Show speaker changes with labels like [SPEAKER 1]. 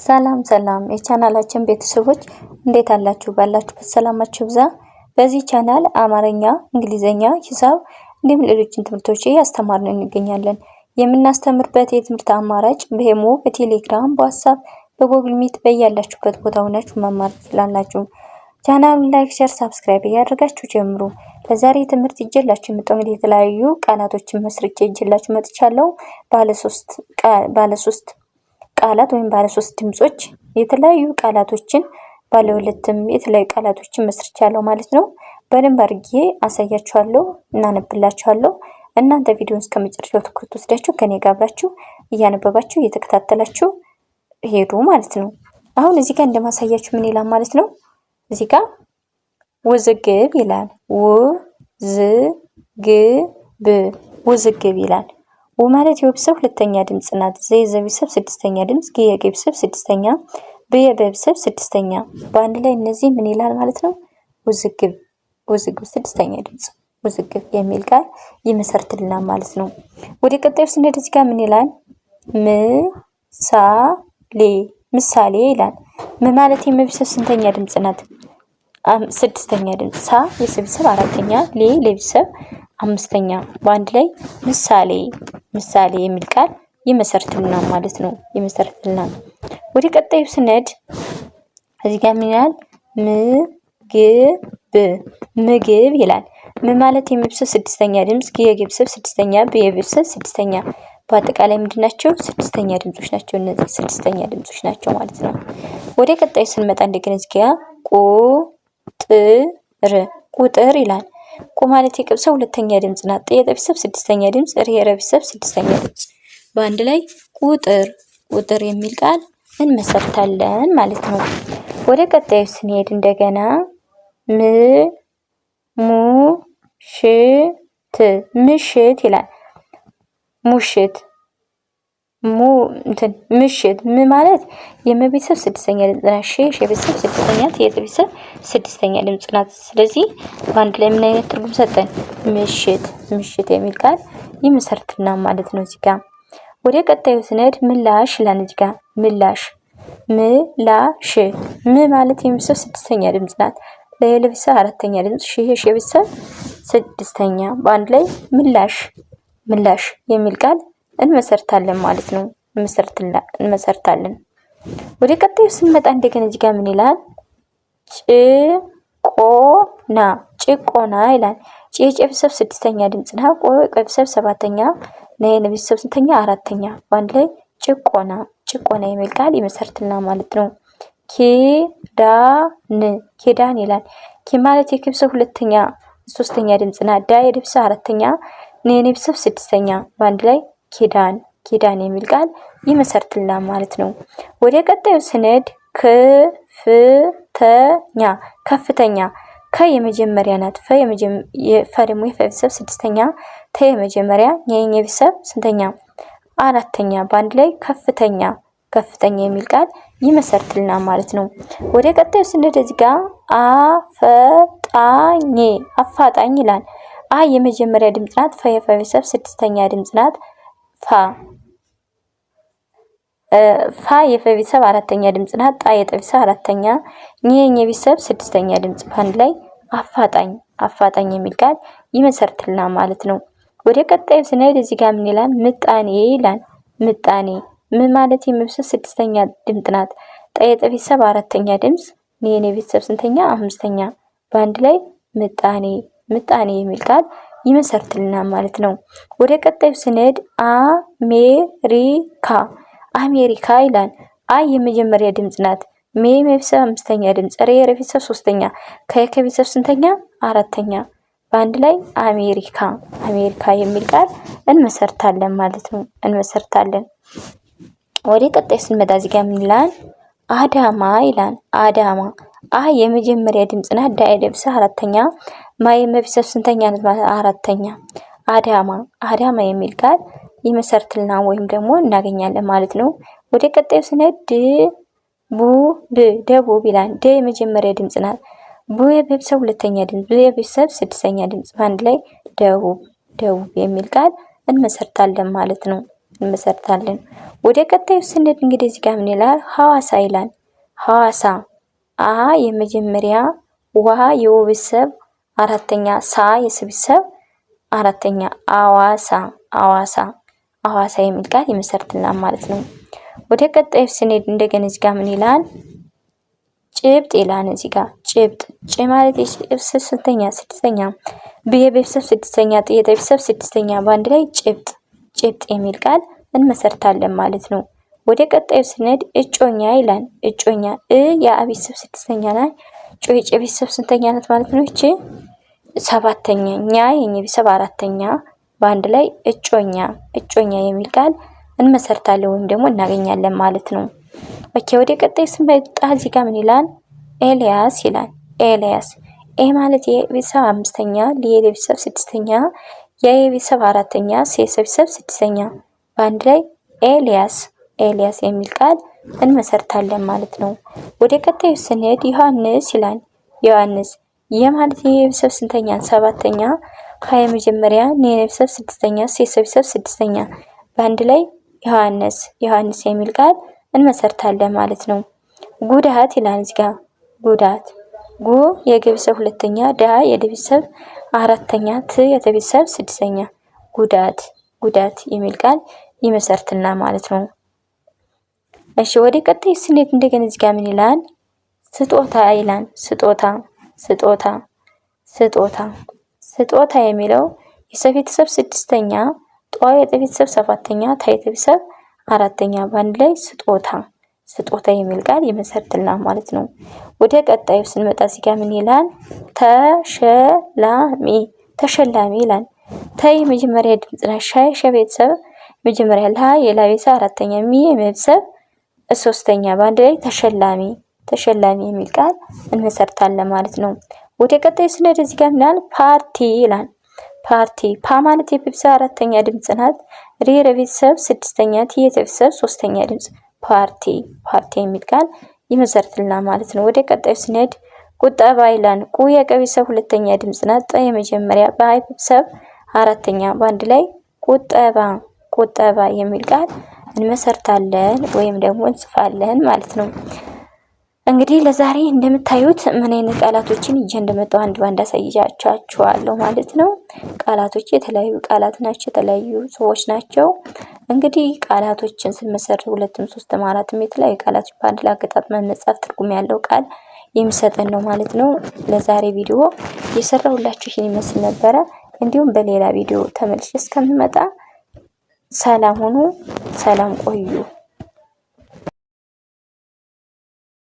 [SPEAKER 1] ሰላም ሰላም የቻናላችን ቤተሰቦች እንዴት አላችሁ? ባላችሁበት ሰላማችሁ ይብዛ። በዚህ ቻናል አማርኛ፣ እንግሊዝኛ፣ ሂሳብ እንዲሁም ሌሎችን ትምህርቶች እያስተማርን እንገኛለን። የምናስተምርበት የትምህርት አማራጭ በኢሞ፣ በቴሌግራም፣ በዋትሳፕ፣ በጉግል ሚት በያላችሁበት ቦታ ሆናችሁ መማር ትችላላችሁ። ቻናሉን like፣ share፣ subscribe እያደረጋችሁ ጀምሩ። ለዛሬ ትምህርት ይዤላችሁ የመጣሁ እንግዲህ የተለያዩ ቃላቶችን መስርቼ ይዤላችሁ መጥቻለሁ። ባለሶስት ቃላት ወይም ባለሶስት ድምጾች የተለያዩ ቃላቶችን ባለ ሁለትም የተለያዩ ቃላቶችን መስርቻለሁ ማለት ነው። በደንብ አድርጌ አሳያችኋለሁ፣ እናነብላችኋለሁ። እናንተ ቪዲዮን እስከ መጨረሻው ትኩረት ወስዳችሁ ከኔ ጋር አብራችሁ እያነበባችሁ እየተከታተላችሁ ሄዱ ማለት ነው። አሁን እዚህ ጋር እንደማሳያችሁ ምን ይላል ማለት ነው። እዚህ ጋር ውዝግብ ይላል። ውዝግብ ውዝግብ ይላል። ው ማለት የወ ሁለተኛ ድምፅ ናት። ዘ የዘ ስድስተኛ ድምፅ፣ ግ የገ ቤተሰብ ስድስተኛ፣ ብ የበ ቤተሰብ ስድስተኛ። በአንድ ላይ እነዚህ ምን ይላል ማለት ነው? ውዝግብ ውዝግብ ስድስተኛ ድምፅ ውዝግብ የሚል ቃል ይመሰርትልናል ማለት ነው። ወደ ቀጣዩ ስንሄድ እዚህ ጋር ምን ይላል? ምሳሌ ምሳሌ ይላል። ም ማለት የመ ቤተሰብ ስንተኛ ድምፅ ናት? ስድስተኛ ድምፅ። ሳ የሰ ቤተሰብ አራተኛ፣ ሌ ለቤተሰብ አምስተኛ። በአንድ ላይ ምሳሌ ምሳሌ የሚል ቃል ይመሰርትልናል ማለት ነው። ይመሰርትልናል። ወደ ቀጣዩ ስነድ እዚህ ጋር ምን ይላል? ምግብ ምግብ ይላል። ም ማለት የመ ስድስተኛ ድምፅ፣ ግ የገ ቤተሰብ ስድስተኛ፣ ብ የበ ቤተሰብ ስድስተኛ። በአጠቃላይ ምንድን ናቸው? ስድስተኛ ድምጾች ናቸው። እነዚህ ስድስተኛ ድምጾች ናቸው ማለት ነው። ወደ ቀጣዩ ስንመጣ እንደገና እዚህ ጋር ቁጥር ቁጥር ይላል። ቁ ማለት የቀ ቤተሰብ ሁለተኛ ድምፅ ናት። ጥ የጠ ቤተሰብ ስድስተኛ ድምፅ፣ ር የረ ቤተሰብ ስድስተኛ ድምፅ። በአንድ ላይ ቁጥር ቁጥር የሚል ቃል እንመሰርታለን ማለት ነው። ወደ ቀጣዩ ስንሄድ እንደገና ም ሙ ሽ ት ምሽት ይላል። ሙሽት ሙ እንትን ምሽት ም ማለት የመቤተሰብ ስድስተኛ ድምፅ ናት። ሺ የቤተሰብ ስድስተኛ፣ ት የቤተሰብ ስድስተኛ ድምፅ ናት። ስለዚህ በአንድ ላይ ምን አይነት ትርጉም ሰጠን? ምሽት ምሽት የሚል ቃል ይመሰርትና ማለት ነው። እዚህ ጋር ወደ ቀጣዩ ስንሄድ ምላሽ ይላል። እዚህ ጋር ምላሽ ምላሽ ም ማለት የመቤተሰብ ስድስተኛ ድምፅ ናት። ለየለቤተሰብ አራተኛ ድምፅ፣ ሺ የቤተሰብ ስድስተኛ። በአንድ ላይ ምላሽ ምላሽ የሚል ቃል እንመሰርታለን ማለት ነው። እንመሰርታለን። ወደ ቀጣዩ ስንመጣ እንደገና እዚህ ጋር ምን ይላል? ጭቆና ጭቆና ይላል። ጭ የጨ ቤተሰብ ስድስተኛ ድምፅ ነው። ቆ የቆ ቤተሰብ ሰባተኛ፣ ነ የነ ቤተሰብ ስንተኛ? አራተኛ። በአንድ ላይ ጭቆና ጭቆና የሚል ቃል ይመሰርትና ማለት ነው። ኪዳን ኪዳን ይላል። ኪ ማለት የከ ቤተሰብ ሁለተኛ ሶስተኛ ድምፅ ናት። ዳ የደ ቤተሰብ አራተኛ፣ ነ የነ ቤተሰብ ስድስተኛ። በአንድ ላይ ኪዳን ኪዳን የሚል ቃል ይመሰርትልናል ማለት ነው። ወደ ቀጣዩ ስንሄድ ክፍተኛ ከፍተኛ ከ የመጀመሪያ ናት። ፈ ደግሞ የፈ ቤተሰብ ስድስተኛ፣ ተ የመጀመሪያ፣ ኘ የኘ ቤተሰብ ስንተኛ? አራተኛ። በአንድ ላይ ከፍተኛ ከፍተኛ የሚል ቃል ይመሰርትልናል ማለት ነው። ወደ ቀጣዩ ስንሄድ እዚህ ጋር አፈጣኝ አፋጣኝ ይላል። አ የመጀመሪያ ድምፅ ናት። ፈ የፈ ቤተሰብ ስድስተኛ ድምፅ ናት። ፋ ፋ የፈ ቤተሰብ አራተኛ ድምፅ ናት። ጣ የጠ ቤተሰብ አራተኛ፣ ኘ የኘ ቤተሰብ ስድስተኛ ድምፅ። በአንድ ላይ አፋጣኝ አፋጣኝ የሚል ቃል ይመሰርትልናል ማለት ነው። ወደ ቀጣዩ ስንሄድ እዚህ ጋር ምን ይላል? ምጣኔ ይላል። ምጣኔ ም ማለት የመ ቤተሰብ ስድስተኛ ድምፅ ናት። ጣ የጠ ቤተሰብ አራተኛ ድምፅ፣ ኔ የኔ ቤተሰብ ስንተኛ? አምስተኛ። በአንድ ላይ ምጣኔ ምጣኔ የሚል ቃል ይመሰርትልናል ማለት ነው። ወደ ቀጣዩ ስንሄድ አሜሪካ አሜሪካ ይላል። አ የመጀመሪያ ድምፅ ናት። ሜ የመ ቤተሰብ አምስተኛ ድምፅ፣ ሬ የረ ቤተሰብ ሶስተኛ፣ ከ የከ ቤተሰብ ስንተኛ? አራተኛ። በአንድ ላይ አሜሪካ አሜሪካ የሚል ቃል እንመሰርታለን ማለት ነው። እንመሰርታለን። ወደ ቀጣይ ስንመጣ እዚህ ጋር ምን ይላል? አዳማ ይላል። አዳማ አ የመጀመሪያ ድምፅ ናት። ዳ የደ ቤተሰብ አራተኛ፣ ማ የመ ቤተሰብ ስንተኛ ናት ማለት አራተኛ። አዳማ አዳማ የሚል ቃል ይመሰርትልና ወይም ደግሞ እናገኛለን ማለት ነው። ወደ ቀጣዩ ስንሄድ ድ ቡ ብ ደቡብ ይላል። ደ የመጀመሪያ ድምፅ ናት። ቡ የበ ቤተሰብ ሁለተኛ ድምፅ፣ ብ የበ ቤተሰብ ስድስተኛ ድምፅ። በአንድ ላይ ደቡብ ደቡብ የሚል ቃል እንመሰርታለን ማለት ነው። እንመሰርታለን። ወደ ቀጣዩ ስንሄድ እንግዲህ እዚህ ጋር ምን ይላል? ሐዋሳ ይላል። ሐዋሳ አ የመጀመሪያ፣ ዋ የወ ቤተሰብ አራተኛ፣ ሳ የሰ ቤተሰብ አራተኛ። አዋሳ አዋሳ አዋሳ የሚል ቃል ይመሰርትልናል ማለት ነው። ወደ ቀጣዩ ስንሄድ እንደገና እዚህ ጋር ምን ይላል? ጭብጥ ይላል። እዚህ ጋር ጭብጥ ጭ ማለት የቤተሰብ ስንተኛ? ስድስተኛ። ብ የቤተሰብ ስድስተኛ፣ ጥ የቤተሰብ ስድስተኛ። በአንድ ላይ ጭብጥ ጭብጥ የሚል ቃል እንመሰርታለን ማለት ነው። ወደ ቀጣዩ ስንሄድ እጮኛ ይላል። እጮኛ እ የአ ቤተሰብ ስድስተኛ ናት። ጮ የጨ ቤተሰብ ስንተኛ ናት ማለት ነው? እቺ ሰባተኛ። ኛ የኘ ቤተሰብ አራተኛ። በአንድ ላይ እጮኛ እጮኛ የሚል ቃል እንመሰርታለን ወይም ደግሞ እናገኛለን ማለት ነው። Okay ወደ ቀጣይ ስንመጣ እዚህ ጋር ምን ይላል? ኤልያስ ይላል። ኤልያስ ኤ ማለት የቤተሰብ አምስተኛ፣ ል የቤተሰብ ስድስተኛ፣ የ የቤተሰብ አራተኛ፣ ስ የቤተሰብ ስድስተኛ። በአንድ ላይ ኤልያስ ኤልያስ የሚል ቃል እንመሰርታለን ማለት ነው። ወደ ቀጣዩ ስንሄድ ዮሐንስ ይላል። ዮሐንስ የ ማለት የቤተሰብ ስንተኛ? ሰባተኛ። ሀ የመጀመሪያ፣ ን የቤተሰብ ስድስተኛ፣ ስ የቤተሰብ ስድስተኛ። በአንድ ላይ ዮሐንስ ዮሐንስ የሚል ቃል እንመሰርታለን ማለት ነው። ጉዳት ይላል እዚህ ጋር ጉዳት ጉ የገ ቤተሰብ ሁለተኛ፣ ዳ የደ ቤተሰብ አራተኛ፣ ት የተ ቤተሰብ ስድስተኛ። ጉዳት ጉዳት የሚል ቃል ይመሰርትና ማለት ነው። እሺ ወደ ቀጣይ ስንሄድ እንደገና እዚህ ጋር ምን ይላል? ስጦታ ይላል። ስጦታ ስጦታ ስጦታ ስጦታ የሚለው የሰ ቤተሰብ ስድስተኛ፣ ጧ የጠ ቤተሰብ ሰባተኛ፣ ታ የተ ቤተሰብ አራተኛ። በአንድ ላይ ስጦታ ስጦታ የሚል ቃል ይመሰርትልናል ማለት ነው። ወደ ቀጣዩ ስንመጣ እዚህ ጋር ምን ይላል? ተሸላሚ ተሸላሚ ይላል። ተ የመጀመሪያ ድምጽ ናት። ሸ የሸ ቤተሰብ መጀመሪያ፣ ላ የላ ቤተሰብ አራተኛ፣ ሚ የመ ቤተሰብ ሶስተኛ። በአንድ ላይ ተሸላሚ ተሸላሚ የሚል ቃል እንመሰርታለን ማለት ነው። ወደ ቀጣዩ ስንሄድ እዚህ ጋር ምን ይላል? ፓርቲ ይላል። ፓርቲ ፓ ማለት የቤተሰብ አራተኛ ድምጽ ናት። ሪ የረ ቤተሰብ ስድስተኛ፣ ቲ የተ ቤተሰብ ሶስተኛ ድምጽ። ፓርቲ ፓርቲ የሚል ቃል ይመሰርትልናል ማለት ነው። ወደ ቀጣዩ ስንሄድ ቁጠባ ይላል። ቁ የቀ ቤተሰብ ሁለተኛ ድምጽ ናት። ጠ የመጀመሪያ፣ በ ቤተሰብ አራተኛ። በአንድ ላይ ቁጠባ ቁጠባ የሚል ቃል እንመሰርታለን ወይም ደግሞ እንጽፋለን ማለት ነው። እንግዲህ ለዛሬ እንደምታዩት ምን አይነት ቃላቶችን ይዤ እንደመጣሁ አንድ ባንድ አሳይቻችኋለሁ ማለት ነው። ቃላቶች የተለያዩ ቃላት ናቸው፣ የተለያዩ ሰዎች ናቸው። እንግዲህ ቃላቶችን ስንመሰርት ሁለትም ሶስትም አራትም የተለያዩ ቃላቶች በአንድ ላይ አገጣጥመን መጻፍ ትርጉም ያለው ቃል የሚሰጠን ነው ማለት ነው። ለዛሬ ቪዲዮ የሰራሁላችሁ ይህን ይመስል ነበረ። እንዲሁም በሌላ ቪዲዮ ተመልሼ እስከምመጣ ሰላም ሁኑ፣ ሰላም ቆዩ።